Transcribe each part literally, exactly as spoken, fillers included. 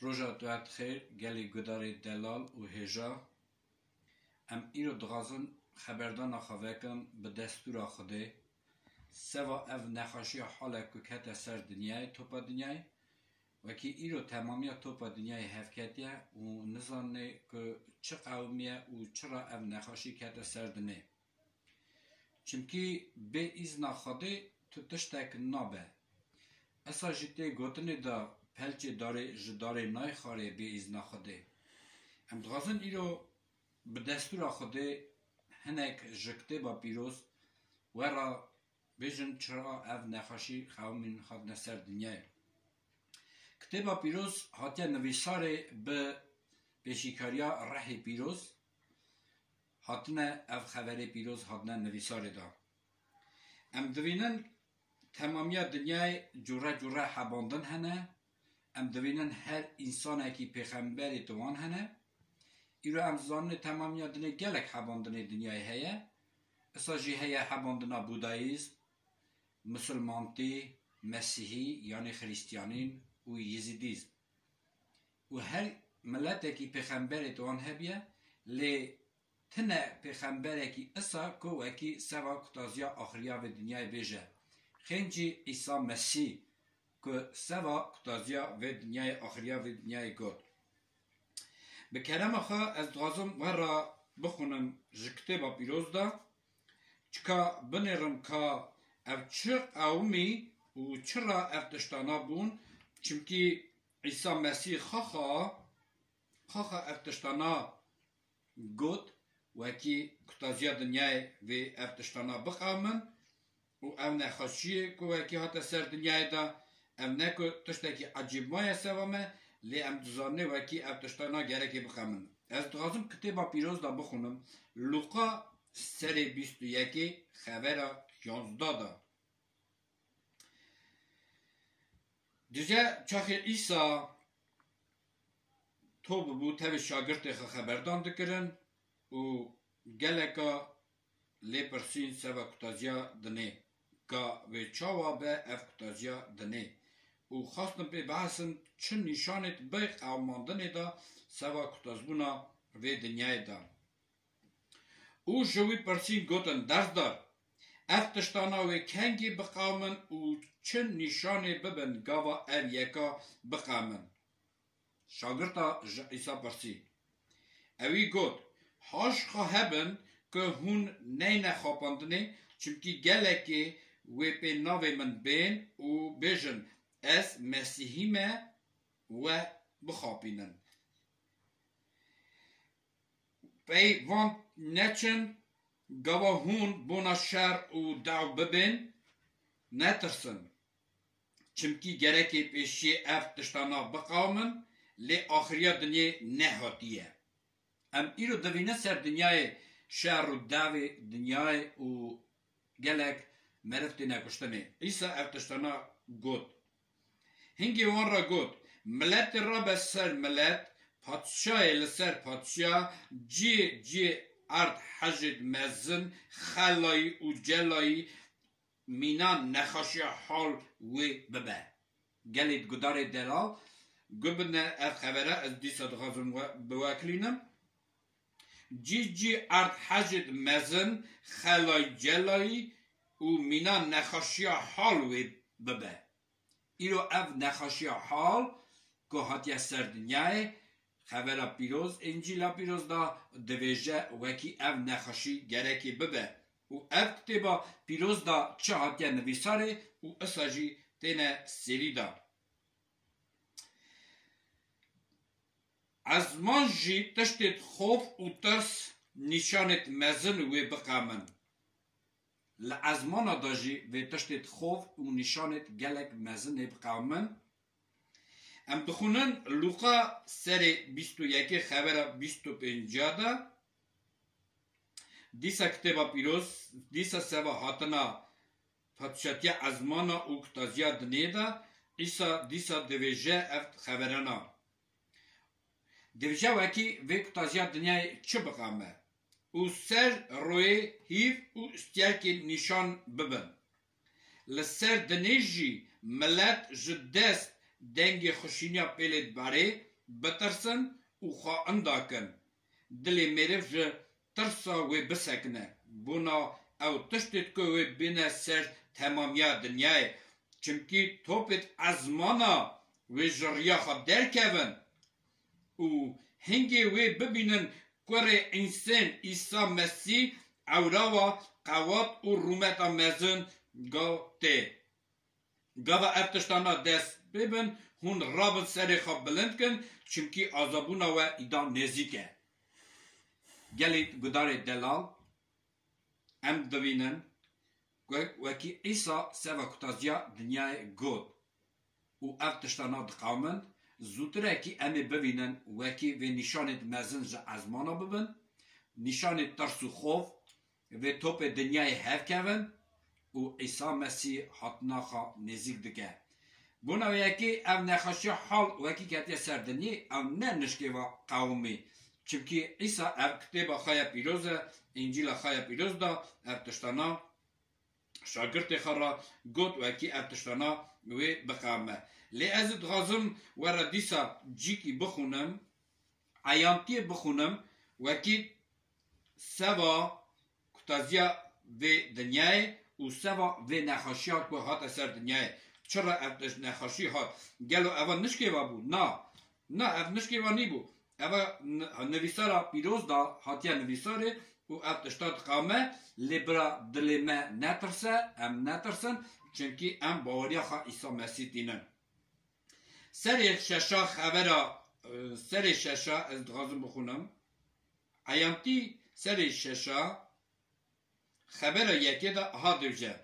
Roja te bi xêr, gelê gudarê delal û hêja. Em îro dixwazin xeberdana xwe vekin bi destûra Xwedê. Seva ev nexweşiya halek ku kete ser dinyayê, topa dinyayê, wekî îro temamiya topa dinyayê hevketiye û nizanê ku çi qewimiye û çira ev nexweşî kete ser dinê. Çimkî bê îzna Xwedê tu tiştek nabe. Esa jî tê gotinê de pelçê darê ji darê nayxarê bê îzna Xwedê. Em dixwazin îro bi destûra Xwedê hinek ji Kitêba Pîroz we re bêjin çira ev nexweşî qewimîn hatine ser dinyayê. Kitêba Pîroz hatiye nivîsarê bi pêşîkariya Rehê Pîroz, hatine ev xeverê pîroz hatine nivîsarê de. Em divînin temamiya dinyayê cure cure hebandin hene. Em divînin her însanekî pêxemberê di wan hene. Îro em zanin temamiya dinê gelek hebandinê dinyayê heye. Isa jî heye hebandina Budayîzm, Misilmantî, Mesîhî, yanî Xrîstiyanîn û Yezîdîzm. Û her miletekî pêxemberê di wan hebiye, lê tine pêxemberekî isa ku wekî seva kutaziya axiriya vê dinyayê bêje. Xêncî Îsa Mesîh ku seva kutaziya vê dinyayê, axiriya vê dinyayê got. Bi kerema xwe ez dixwazim we re bixwînim ji Kitêba Pîroz de, çika binêrim ka ev çi qewimî û çira ev tiştana bûn, çimkî Îsa Mesîh xaxa, xaxa ev tiştana got, wekî kutaziya dinyayê vê ev tiştana biqewimin û ev nexweşiyê ku wekî hate ser dinyayê de, ev ne ku tiştekî ecêb maye seva me, lê em dizaninê wekî ev tiştana gerekê biqewimin. Ez dixwazim Kitêba Pîroz de bixwînim, Lûqa serê bîst û yekê, xevera yanzdeh de. Dije çaxê Îsa to bibû tevî şagirtê xwe xeberdan dikirin û geleka lê pirsîn seva kutaziya dinê, ka wê çawa be ev kutaziya dinê û xwestin pê bihesin çi nîşanêt bi qewimandinê de seva kutazbûna vê dinyayê de. Û ji wî pirsîn gotin, Dersdar, ev tiştana wê kengî biqewimin û çi nîşanê bibin gava ev yeka biqewimin? Şagirta ji Îsa pirsî. Ewî got, Haş xwe hebin ku hûn neyne xapandinê, çimkî gelekê wê pê navê min bên û bêjin, Ez Mesîhî me, we bixapînin. Pey van neçin, gava hûn bona şer û dew bibên, netirsin. Çimkî gerekê pêşiyê ev tiştana biqewimin, lê axiriya dinyê nehatiye. Em îro divînin ser dinyayê şer û devê dinyayê û gelek meriv têne kuştinê. Îsa ev tiştana got. Hingê wan re got, Miletê rabe ser milet, padşayê li ser padşa, cihê cihê erd hejêd mezin, xelayî û celayî, mîna nexweşiya hal wê bibe. Gelê gudarê delal, gubine ev xevere ez dîsa dixwazim we, bi we kilînim. Cî cî erd hejêd mezin, xelayî celayî û mîna nexweşiya hal wê bibe. Îro ev nexweşiya hal ku hatiye ser dinyayê, xevera pîroz, Încîla pîroz da divêje wekî ev nexweşî gerekê bibe. Û ev kitêba pîroz da çi hatiye nivîsarê û isa jî têne sêrî da. Ezman jî tiştêd xof û tirs nîşanêd mezin wê biqemin. Li ezmana de jî vê tiştêd xof û nîşanêd gelek mezin ê biqemin. Em dixwînin Lûqa serê bîst û yekê xevera bîst û pênca de. Dîsa kitêba pîroz, dîsa seva hatina padşatiya ezmana û kutaziya dinê de, Îsa dîsa divêje ev xeverana. Divêje wekî vê kutaziya dinyayê çi biqame û ser royê hîv û stiyerkê nîşan bibin. Li ser dinê jî milet ji dest dengê xuşîniya pêlê dibarê, bitirsin û xwe inda kin. Dilê mêriv ji tirsa wê bisekine. Bona ew tiştêt ku wê bîne ser temamiya dinyayê. Çimkî topêt ezmana wê ji riya xwe derkevin û hingê wê bibînin kurê însan Îsa Mesîh ewrawa qewat û rûmeta mezin ga tê. Gava ev tiştana dest pê bin, hûn rabin serê xwe bilind kin, çimkî azabûna we îda nêzîk e. Gelê gudarê delal, em dibînin ku wekî Îsa seva kutaziya dinyayê got û ev tiştana diqawmin, zûtirekî em ê bibînin wekî vê nîşanêt mezin ji ezmana bibin, nîşanê tirs û xof, vê topê dinyayê hevkevin û Îsa Mesîh hatina xwe nêzîk dike. Bona wê yekê ev nexweşiya hal wekî ketiye ser dinyê, ew ne nişkê va qewimî. Çimkî Îsa ev kitêba xwe ya pîroz e, Încîla xwe ya pîroz da ev tiştana şagirtê xwe re got, wekî ev tiştana wê biqewime. Lê ez dixwazim we re dîsa cîkî bixwînim, eyantiyê bixwînim, wekî seva kutaziya vê dinyayê û seva vê nexweşiya ku hate ser dinyayê. Çira ev nexweşî hat? Gelo eva nişkê ve bû? Na. Na, ev nişkê ve nîbû. Eva n-, nivîsara pîroz da hatiye nivîsarê û ev tişta diqame, lê bira dilê me netirse, em netirsin, çimkî em baweriya xwe Îsa Mesîh tînin. Serê şeşa xebera, e, serê şeşa ez dixwazim bixwînim. Eyantî serê şeşa xebera yekê de aha dibêje.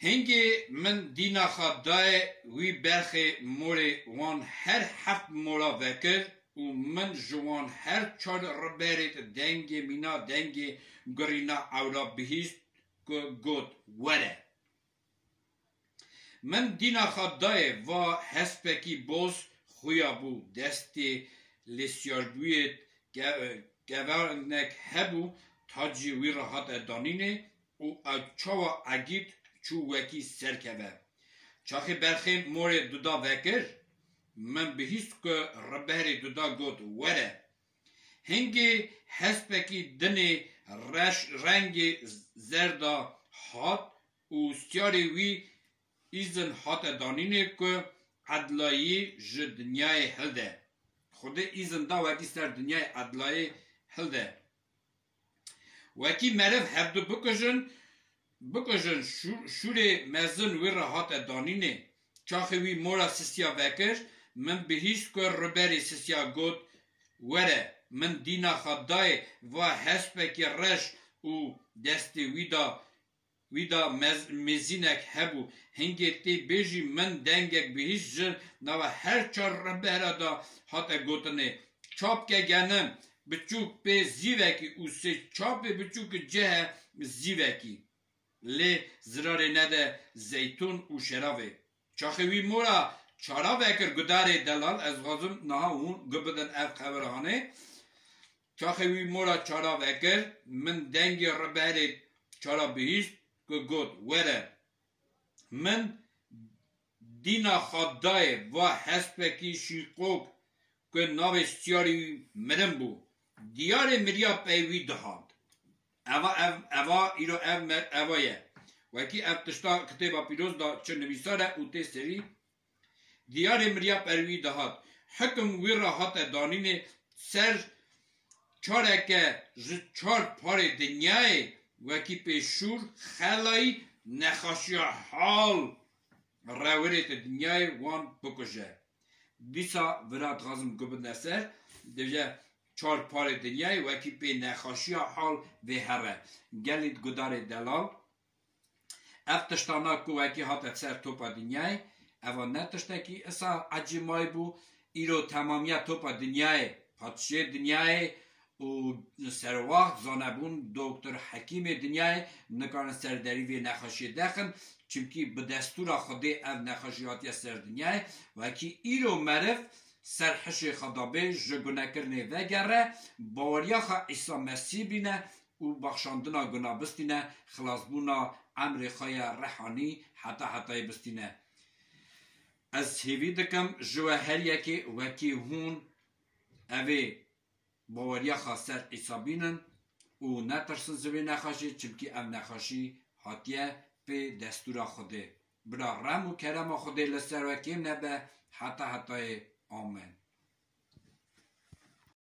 Hingê min dîna xwe dayê wî berxê morê wan her heft mora vekir û min ji wan her çar riberê dengê mîna dengê gurîna ewra bihîst ku got, were. Min dîna xwe dayê va hespekî boz xuya bû, destê lêsiyarbûyê ke-, kevernek hebû, tacî wî re hate danînê û ew çawa egît çû wekî serkeve. Çaxê berxê morê duda vekir, min bihîst ku riberê duda got, were. Hingê hespekî dinê reş rengê zerda hat û siyarê wî îzin hate danînê ku edlayî ji dinyayê hilde. Xwedê îzin da wekî ser dinyayê edlayê hilde. Wekî meriv hevdu bikujin, bikujin şû-, şûrê mezin wî re hate danînê. Çaxê wî mora sisiya vekir, min bihîst ku riberê sisiya got, were, min dîna xwe dayê va hespekî reş û destê wî da wî da mez-, mêzînek hebû. Hingê tê bêjî min dengek bihîst ji nava her çar ribera da hate gotinê. Çapke genim biçûk pê zîvekî û sê çapê biçûk cehe zîvekî. Lê zirarê nede zeytûn û şeravê. Çaxê wî mora çara vekir gudarê delal, ez dixwazim niha hûn gu bidin ev xebera hanê. Çaxê wî mora çara vekir, min dengê riberê çara bihîst ku got, were. Min dîna xwe dayê va hespekî şîqok ku navê siyarî wî mirin bû. Diyarê miriya pey wî dihat. Eva, ev, eva, îro ev me-, eva ye. Wekî ev tişta kitêba pîroz da çi nivîsar e û tê serî diyarê miriya perwî dihat. Hikim wî re hate danînê ser çareke ji çar parê dinyayê wekî pê şûr, xelayî, nexaşiya hal rewirê di dinyayê wan bikuje. Dîsa vira dixwazim ku bidine ser, dibêje çar parê dinyayê wekî pê nexaşiya hal vê here. Gelî gudarê delal, ev tiştana ku wekî hate ser topa dinyayê, eva ne tiştekî isa ecêmayî bû, îro temamiya topa dinyayê, padşê dinyayê û serwext zanebûn doktor hekîmê dinyayê nikarin ser derî vê nexweşiyê dexin, çimkî bi destûra Xwedê ev nexweşî hatiye ser dinyayê, wekî îro meriv ser hişê xwe dabê ji gunekirinê vegere, baweriya xwe Îsa Mesîh bîne û baxşandina guna bistîne, xilasbûna emrê xwe ya rehanî heta hetayê bistîne. Ez hêvî dikim ji we her yekê wekî hûn evê baweriya xwe ser Îsa bînin û netirsin ji vê nexweşî, çimkî ev nexweşî hatiye pê destûra Xwedê. Bila rem û kerema Xwedê li ser we kêm nebe heta hetayê. Amen.